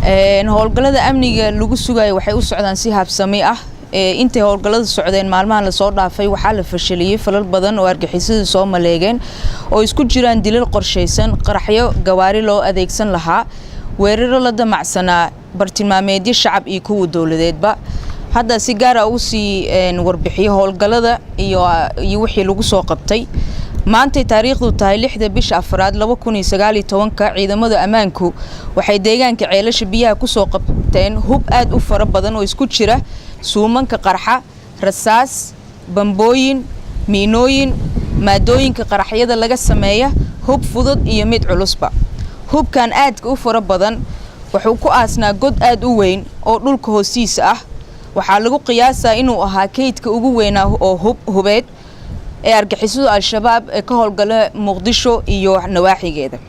Howlgallada amniga lagu sugayo waxay u socdaan si habsami ah. Intay howlgallada socdeen maalmahan lasoo dhaafay, waxaa la fashaliyey falal badan oo argixisadu soo maleegeen, oo isku jiraan dilal qorshaysan, qaraxyo gawaari loo adeegsan lahaa, weeraro la damacsanaa bartilmaameedyo shacab iyo kuwa dowladeedba. Hadda si gaara ugu sii warbixiyo howlgallada iyo wixii lagu soo qabtay. Maantay taariikhdu tahay 6-da bisha 4-aad 2019-ka, ciidamada ammaanku waxay deegaanka Ceelasha Biyaha kusoo qabteen hub aad u fara badan oo isku jira suumanka qarxa, rasaas, bambooyin, miinooyin, maadooyinka qaraxyada laga sameeya, hub fudud iyo mid culusba. Hubkan aadka u fara badan wuxuu ku aasnaa god aad u weyn oo dhulka hoostiisa ah. Waxaa lagu qiyaasaa inuu ahaa kaydka ugu weynaa oo hub hubeed ee argixisadu Al-Shabaab ee ka howlgala Muqdisho iyo nawaaxigeeda.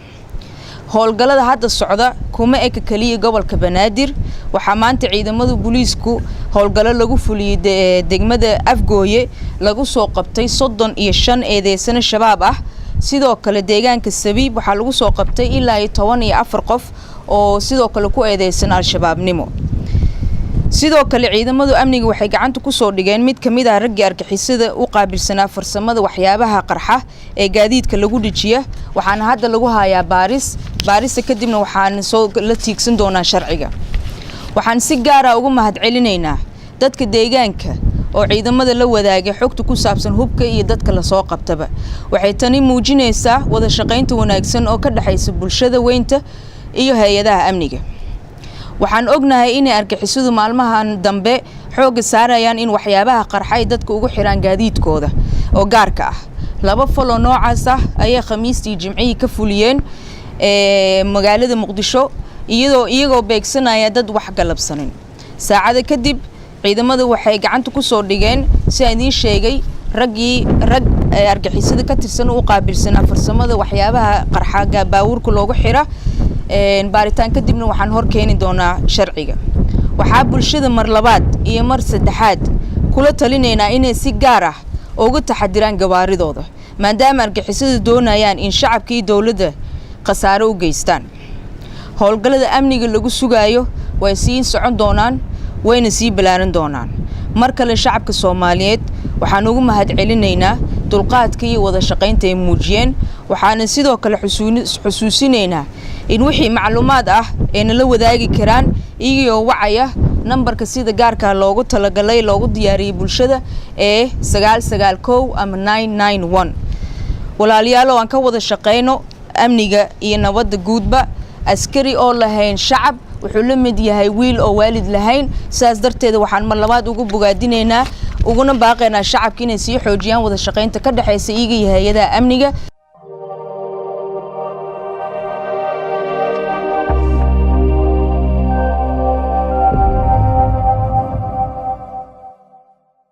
Howlgallada hadda socda kuma eka keliya gobolka Banaadir. Waxaa maanta ciidamada booliisku howlgallo lagu fuliyey degmada Afgooye lagu soo qabtay 35 eedeysano Shabaab ah. Sidoo kale deegaanka Sabiib waxaa lagu soo qabtay ilaa iyo 14 qof oo sidoo kale ku eedeysan Al-Shabaabnimo. Sidoo kale ciidamadu amniga waxay gacanta kusoo dhigeen mid kamid ah raggii argixisada u qaabilsanaa farsamada waxyaabaha qarxa ee gaadiidka lagu dhejiya. Waxaana hadda lagu hayaa baaris. Baarista kadibna waxaan soo la tiigsan doonaa sharciga. Waxaan si gaara ugu mahadcelinaynaa dadka deegaanka oo ciidamada la wadaagay xogta ku saabsan hubka iyo dadka lasoo qabtaba. Waxay tani muujinaysaa wada shaqaynta wanaagsan oo ka dhexaysa bulshada weynta iyo hay-adaha amniga. Waxaan ognahay inay argixisadu maalmahan dambe xoogga saarayaan in waxyaabaha qarxa ay dadka ugu xiraan gaadiidkooda oo gaarka ah. Laba faloo noocaas ah ayay Khamiistii, Jimcihii ka fuliyeen magaalada Muqdisho, iyadoo iyagoo beegsanaya dad wax galabsanin. Saacada kadib ciidamada waxay gacanta ku soo dhigeen, si aan idiin sheegay, raggii rag argixisada ka tirsan u qaabilsanaa farsamada waxyaabaha qarxa baabuurka loogu xira. Baaritaan kadibna waxaan hor keeni doonaa sharciga. Waxaa bulshada mar labaad iyo mar saddexaad kula talinaynaa inay si gaar ah uga taxadiraan gawaaridooda, maadaama argixisadu doonayaan in shacabka iyo dowladda khasaaro u geystaan. Howlgallada amniga lagu sugaayo way sii socon doonaan, wayna sii balaaran doonaan. Mar kale shacabka Soomaaliyeed waxaan ugu mahadcelinaynaa dulqaadka iyo wada shaqaynta ay muujiyeen. Waxaana sidoo kale xusuusinaynaa in wixii macluumaad ah ay nala wadaagi karaan iyagoo wacaya nambarka sida gaarka loogu talagalay, loogu diyaariyey bulshada ee 991 ama 991. Walaalayaal, aan ka wada shaqayno amniga iyo nabadda guudba. Askari oo lahayn shacab wuxuu la mid yahay wiil oo waalid lahayn. Sidaas darteed waxaan mar labaad ugu bogaadinaynaa, uguna baaqaynaa shacabka inay sii xoojiyaan wada shaqaynta ka dhexaysa iyaga iyo hay-adaha amniga.